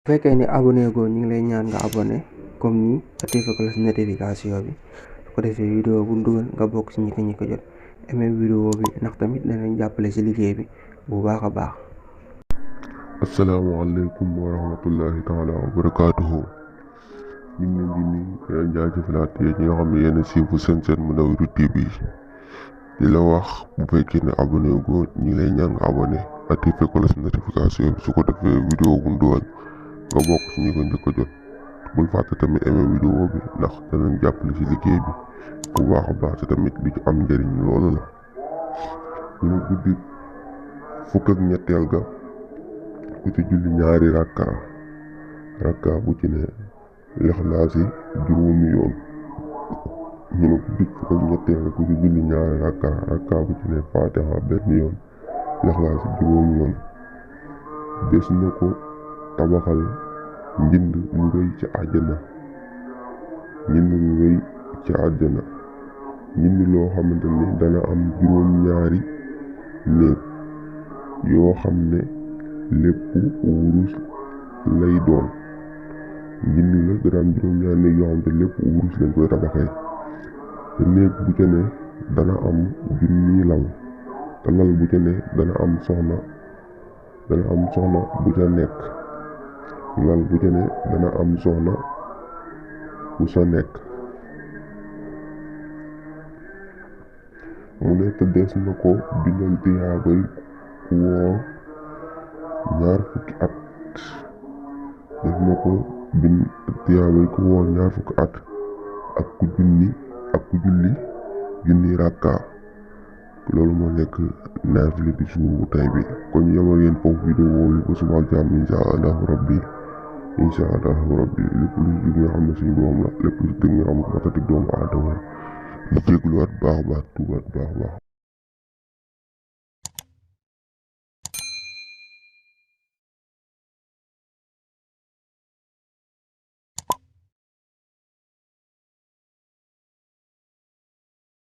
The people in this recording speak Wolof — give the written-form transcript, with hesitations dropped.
bu fekkee ni abonné goo ñu ngi lay ñaan nga abonné comme nii activé ko notification bi su ko defee vidéo bu dugal nga bokk ci ñi ko jot aimé vidéo bi ndax tamit danañ jàppale ci liggéey bi bu baax a baax. asalaamaaleykum wa rahmatullahi taala wa barakaatuhu. ñu ngi leen di nuyu di jaajëfalaat ñi nga xam ne yéen a siifu seen Munawwirou TV di la wax bu fekkee ne abonné goo ñu ngi lay ñaan nga abonné activé ko notification bi su ko defee vidéo bu dugal nga bokk ci ñi ko njëkk a jot bul fàtte tamit aimé vidéo bi ndax danañ jàppale ci liggéey bi bu baax a baax te tamit lu ci am njëriñ loolu la. ñu guddi fukk ak ñetteel ga ku ci julli ñaari rakka bu ci ne lixlaasi juróomi yoon. ñu ne guddi fukk ak ñetteel ga ku ci julli ñaari rakka bu ci ne faatiha benn yoon lixlaasi juróomi yoon. des na ko tabaxal mbind lu rëy ci àjjana mbind loo xamante ni dana am juróom-ñaari néeg yoo xam ne lépp wurus lay doon. mbind la dana am juróom-ñaari néeg yoo xam ne lépp wurus lañ koy tabaxee te néeg bu ca ne dana am junniy lal te lal bu ca ne dana am soxna bu ca nekk lal bu ca ne dana am soxna bu sa nekk. mu ne te des na ko bindal tiyaabay ku woor ñaar fukki at. def na ko bind tiyaabay ku woor ñaar fukki at ak ku julli junni rakka. loolu moo nekk naafila di suuru tay bi kon ñu yemal yéen foofu vidéo yi ba suba ak jàmm insha allahu rabbi lépp lu jug nga xam ne suñu borom la lépp lu dëgg nga xam ne matatik doomu aadama di jégluwaat baax tuubaat baax